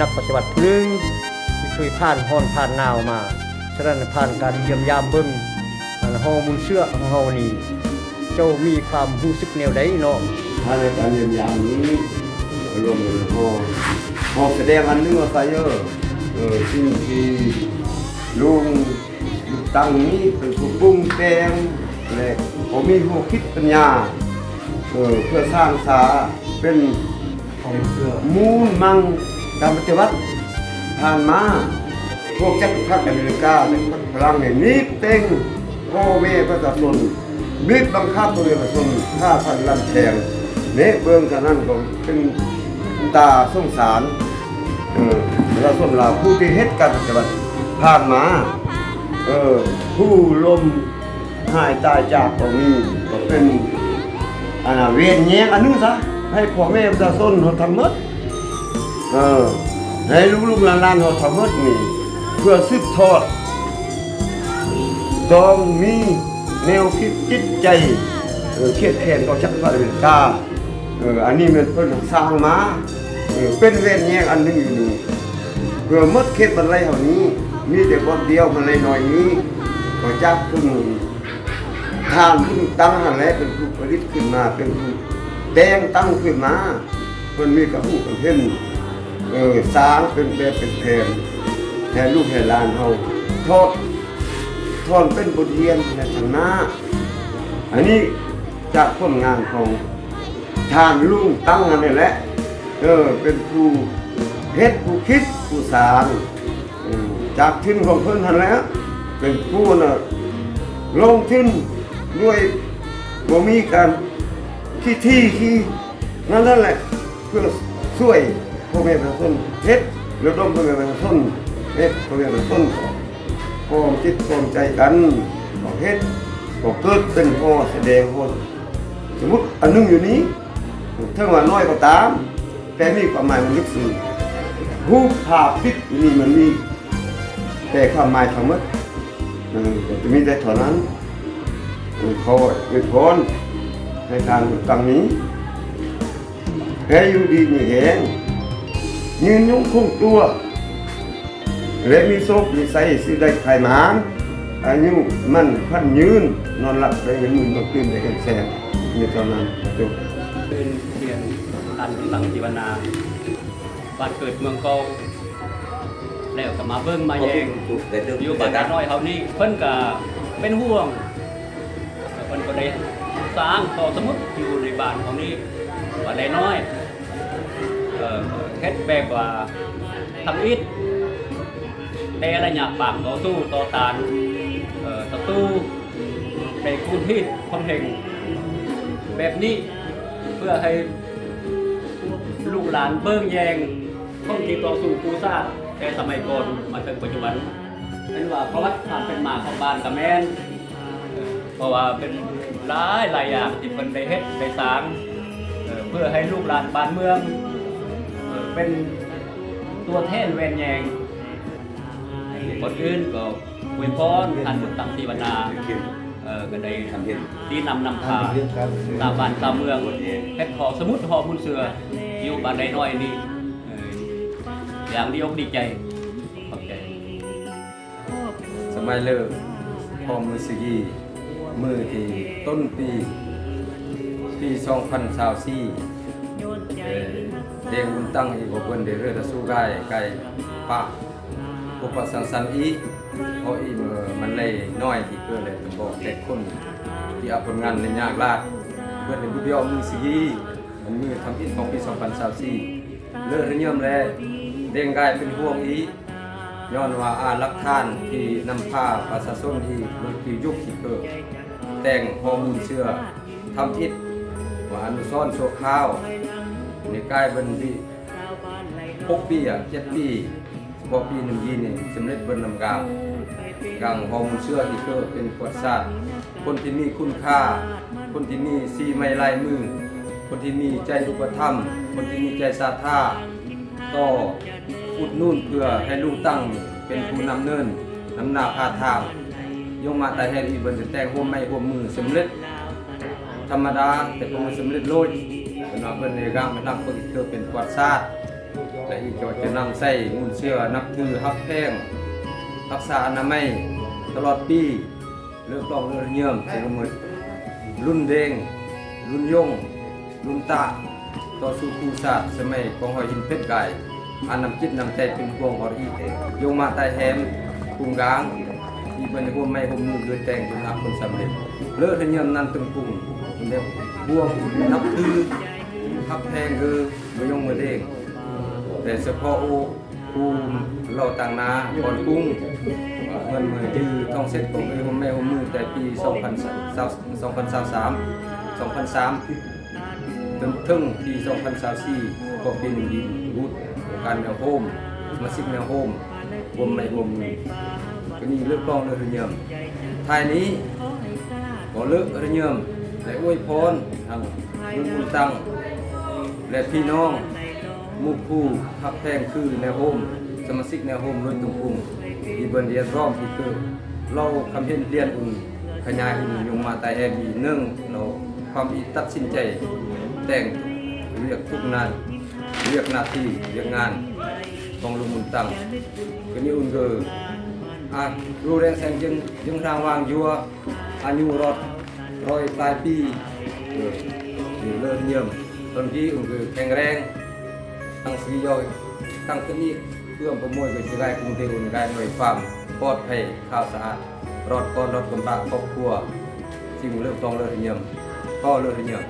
ນັກປະຕິວັດຜູ້ໜຶ່ງທີ່ເຄີຍຜ່ານຮ້ອນຜ່ານໜາວມາ, ສະນັ້ນຜ່ານການຢ້ຽມຢາມເບິ່ງ ອັນຫໍມູນເຊື້ອຂອງເຮົານີ້ ເຈົ້າມີຄວາມຮູ້ສຶກແນວໃດເນາະ? ພາຍໃນການຢ້ຽມຢາມນີ້ ລວມເປັນຫໍ ຫໍສະແດງອັນໜຶ່ງວ່າຊະເອີ ເອີ ສິ່ງທີ່ລຸງຕັ້ງນີ້ເປັນຜູ້ປຸງແຕ່ງ ແລະ ກໍມີຫົວຄິດປັນຍາ ເອີ ເພື່ອສ້າງສາເປັນມູນມັງການປະຕິວັດ. ຜ່ານມາ ພວກຈັກກະພັດອາເມລິກາ ຈັກກະພັດຝຣັ່ງນີ້ ໜີບເຕັງພໍ່ແມ່ປະຊາຊົນ, ບີບບັງຄັບພໍ່ແມ່ປະຊາຊົນ ຂ້າຟັນລັດແທງ. ເນ ເບິ່ງເທົ່ານັ້ນກໍເປັນຕາສົງສານ ເອີ ປະຊາຊົນລາວ ຜູ້ທີ່ເຮັດການປະຕິວັດຜ່ານມາ ເອີ ຜູ້ລົ້ມຫາຍຕາຍຈາກກໍມີ ກໍເປັນ ອັນນະ ເວນແຍງອັນໜຶ່ງຊະ ໃຫ້ພໍ່ແມ່ປະຊາຊົນເຮົາທັງໝົດ ເອີ ໃຫ້ລູກໆຫຼານໆເຮົາທັງໝົດນີ້ ເພື່ອສືບທອດ ຕ້ອງມີແນວຄິດຈິດໃຈ ເອີ ຄຽດແຄ້ນຕໍ່ຈັກກະພັດອາເມລິກາ. ເອີ ອັນນີ້ແມ່ນເພິ່ນສ້າງມາ ເອີ ເປັນເວນແຍງອັນໜຶ່ງຢູ່ນີ້ ເພື່ອໝົດເຂດບັນໄລເຮົານີ້ ມີແຕ່ບ່ອນດຽວບັນໄລນ້ອຍນີ້ ກໍຈາກເພິ່ນ ທ່ານຜູ້ຕັ້ງຫັ້ນແຫຼະ ເປັນຜູ້ຜະລິດຂຶ້ນມາ ເປັນຜູ້ແຕ່ງຕັ້ງຂຶ້ນມາ ເພິ່ນມີກະຮູ້ກະເຫັນ ເອີ ສ້າງເປັນແບບເປັນແຜນ ໃຫ້ລູກໃຫ້ຫຼານເຮົາຖອດຖອນເປັນບົດຮຽນໃນທາງໜ້າ. ອັນນີ້ຈາກຜົນງານຂອງທ່ານລຸງຕັ້ງຫັ້ນນີ້ແຫຼະ ເອີ ເປັນຜູ້ເຮັດ ຜູ້ຄິດ ຜູ້ສ້າງ ເອີ ຈາກທຶນຂອງເພິ່ນຫັ້ນແຫຼະ ເປັນຜູ້ນະ ລົງທຶນດ້ວຍບໍ່ມີການຂີ້ຖີ່ຂີ້ນັ້ນນັ້ນແຫຼະ ເພື່ອຊ່ວຍພໍ່ແມ່ປະຊາຊົນເຮັດ ລະດົມພໍ່ແມ່ປະຊາຊົນເຮັດ ພໍ່ແມ່ປະຊາຊົນ ພ້ອມຈິດພ້ອມໃຈກັນ ກໍເຮັດ ກໍເກີດເປັນຫໍສະແດງຫໍສະໝຸດອັນໜຶ່ງຢູ່ນີ້ ເຖິງວ່ານ້ອຍກໍຕາມ ແຕ່ມີຄວາມໝາຍມັນເລິກເຊິ່ງ. ຮູບພາບຕິດຢູ່ນີ້ມັນມີແຕ່ຄວາມໝາຍທັງໝົດ ເອີ ກໍຈະມີແຕ່ເທົ່ານັ້ນ. ເອີ ຂໍອວຍພອນໃຫ້ທ່ານຕັ້ງນີ້ ໃຫ້ຢູ່ດີມີແຮງ ຍືນຍົງຄົງຕົວ ແລະ ມີໂຊກມີໄຊ ຊື້ໄດ້ຂາຍໝານ ອາຍຸໝັ້ນຂວັນຍືນ ນອນຫຼັບໄດ້ເງິນໝື່ນ ນອນຕື່ນໄດ້ເງິນແສນ ມີເທົ່ານັ້ນ. ຈົບ. ເປັນພຽງທ່ານຕັ້ງທີ່ວ່ານາ ບ້ານເກີດເມືອງເກົ່າ ແລ້ວກໍມາເບິ່ງມາແຍງຢູ່ບ້ານນ້ອຍເຮົານີ້ ເພິ່ນກໍເປັນຫ່ວງ ເພິ່ນກໍໄດ້ສ້າງຫໍສະໝຸດຢູ່ໃນບ້ານເຮົານີ້ ບ້ານໄດນ້ອຍ ເອີ ເຮັດແບບວ່າທຳອິດ ແຕ່ໄລຍະປາງຕໍ່ສູ້ຕໍ່ຕ້ານ ເອີ ສັດຕູ ໄດ້ຄູນຮີດຄວາມເຮັງແບບນີ້ ເພື່ອໃຫ້ລູກຫຼານເບິ່ງແຍງຄົນທີ່ຕໍ່ສູ້ກູ້ຊາດ ແຕ່ສະໄໝກ່ອນມາເຖິງປັດຈຸບັນ ເປັນວ່າປະຫວັດຄວາມເປັນມາຂອງບ້ານກະແມ່ນ ເພາະວ່າເປັນຫຼາຍໆຢ່າງທີ່ເພິ່ນໄດ້ເຮັດໄດ້ສ້າງ ເອີ ເພື່ອໃຫ້ລູກຫຼານບ້ານເມືອງ ເອີ ເປັນຕົວແທນແວ່ນແຍງ. ກ່ອນອື່ນກໍອວຍພອນທ່ານບຸນຕັງ ສີວັນນາ ເອີ ກໍໄດ້ຊີ້ນຳນຳພາຊາວບ້ານຊາວເມືອງ ເຮັດຫໍສະໝຸດຫໍມູນເຊື້ອຢູ່ບ້ານໄດນ້ອຍນີ້ ເອີ ຢ່າງດີອົກດີໃຈ. ຂອບໃຈ. ສະໄໝເລີ ພໍມືສະກີ ມື້ທີ່ຕົ້ນປີ ປີສອງພັນຊາວສີ່ ເອີ ເດງບຸນຕັງອີກ ເພິ່ນໄດ້ເລີດລະສູກາຍໄກປະ ພົບປະສັງສັນອີກ ເພາະອີເມີມັນໄດ້ນ້ອຍທີ່ເກີດ ແລະ ຕ້ອງບອກແຕ່ຄົນທີ່ເອົາຜົນງານໃນຍາກລາດ ເພິ່ນໄດ້ບຸດຍອມມືສະກີ ມັນມື້ທຳອິດຂອງປີສອງພັນຊາວສີ່ ເລີກລະຍອມແລ ເດງກາຍເປັນຫ່ວງອີກ ຍ້ອນວ່າ ອາ ຫຼັກຖານທີ່ນຳພາປະຊາຊົນທີ່ເບິ່ງທີ່ຍຸກທີ່ເກີດ ແຕ່ງຫໍມູນເຊື້ອທຳອິດ ວ່າອະນຸສອນຊົ່ວຄາວ ນີ້ກາຍເປັນປີຫົກປີອະ ເຈັດປີ ສະເພາະປີໜຶ່ງຢີນີ້ສຳເລັດເບິດນຳກາງ ກາງຫໍມູນເຊື້ອທີ່ເກີດເປັນປະຫວັດສາດ ຄົນທີ່ມີຄຸນຄ່າ ຄົນທີ່ມີສີໄມ້ລາຍມື ຄົນທີ່ມີໃຈອຸປະຖຳ ຄົນທີ່ມີໃຈສາທາ ຕໍ່ອຸດໜູນເພື່ອໃຫ້ລຸງຕັ້ງເປັນຜູ້ນຳເນີນ ນຳໜ້າພາທາງ ຍົງມາຕາແຮງອີກ ເພິ່ນຈະແຕ່ງຮ່ວມໄມ້ຮ່ວມມືສຳເລັດ ທຳມະດາ ແຕ່ກໍບໍ່ສຳເລັດໂລດ ເພິ່ນວ່າເພິ່ນໃນການນຳເພິ່ນເກີດເປັນປະຫວັດສາດ ແລະ ເຈົ້າຈະນຳໃຊ້ມູນເຊື້ອນັບຖືຮັກແພງ ຮັກສາອະນາໄມຕະຫຼອດປີ ເລີກລ້ອງເລີກເຫຍື້ອມໃສ່ກັບໝົດ ລຸ້ນເດງ ລຸ້ນຢົງ ລຸ້ນຕາ ຕໍ່ສູ້ຄູ່ຊາດສະໄໝກອງຮ້ອຍຫີນເພັດກາຍ ອັນນ້ຳຈິດນ້ຳໃຈເປັນຫ່ວງອອດອີກ ຢົງມາຕາຍແຮມກຸງກາງ ທີ່ເພິ່ນຮ່ວມໄມ້ຮ່ວມມືເກີດແຕ່ງຈົນຮັກຜົນສຳເລັດ ເລີກເຫຍື້ອມນັ້ນຕຶງກຸງ ເພິ່ນໄດ້ຮ່ວມນັບຖືຮັກແພງເຮີ ບໍ່ຢົງບໍ່ເດງ ແຕ່ສະເພາະໂອ ພູມເຫຼົ່າຕ່າງນາ ກ່ອນກຸງ ເງິນມືຈື່ທ່ອງເສັດຂອງເອີຍຮ່ວມແມ່ຮ່ວມມືແຕ່ປີສອງພັນຊາວ ສອງພັນຊາວສາມ ສອງພັນສາມ ຈົນເຖິງປີສອງພັນຊາວສີ່ ກໍເປັນດີບຸດ ອົງການແນວໂຮມ ສະມາຊິກແນວໂຮມ ຮ່ວມໄມ້ຮ່ວມມື ກໍນີ້ເລີກລ້ອງເລີກເຫຍື້ອມ ທ້າຍນີ້ ຂໍເລີກເຫຍື້ອມ ແລະ ອວຍພອນທາງລຸງບຸນຕັງ ແລະ ພີ່ນ້ອງ ໝູ່ຄູ່ຮັກແພງຄືແນວໂຮມ ສະມາຊິກແນວໂຮມໂດຍຕົງກຸງ ທີ່ເພິ່ນຮຽກຮ້ອງທີ່ເກີດ ເລົ່າຄຳເຫັນລຽນອຸ່ນ ຂະຫຍາຍອຸ່ນຍົງມາຕາຍແຮມອີກໜຶ່ງ ເລົ່າຄວາມອີກຕັດສິນໃຈ ແຕ່ງທຸກວຽກທຸກງານ ວຽກໜ້າທີ່ວຽກງານຂອງລຸງບຸນຕັງ ກະນີ້ອຸ່ນເກີ ອາ ຮູ້ແຮງແສງຈຶ່ງ ຈຶ່ງຮ່າງວາງຢູ່ ອາຍຸຮອດຮ້ອຍປາຍປີ ເອີ ຢູ່ເລີກເຫຍື້ອມ ຕົນທີ່ອຸ່ນເກີແຂງແຮງ ທັງຊີວິດ ຕັ້ງແຕ່ນີ້ເພື່ອປະໂມຍກໍຈະໄດ້ກຸງເທອຸ່ນໄດ້ດ້ວຍຄວາມປອດໄພ ຂາວສະອາດ ລອດກ່ອນລອດກຳບາກຄອບຄົວ ສິ່ງເລີກຕ້ອງເລີກເຫຍື້ອມ ກໍເລີກເຫຍື້ອມ.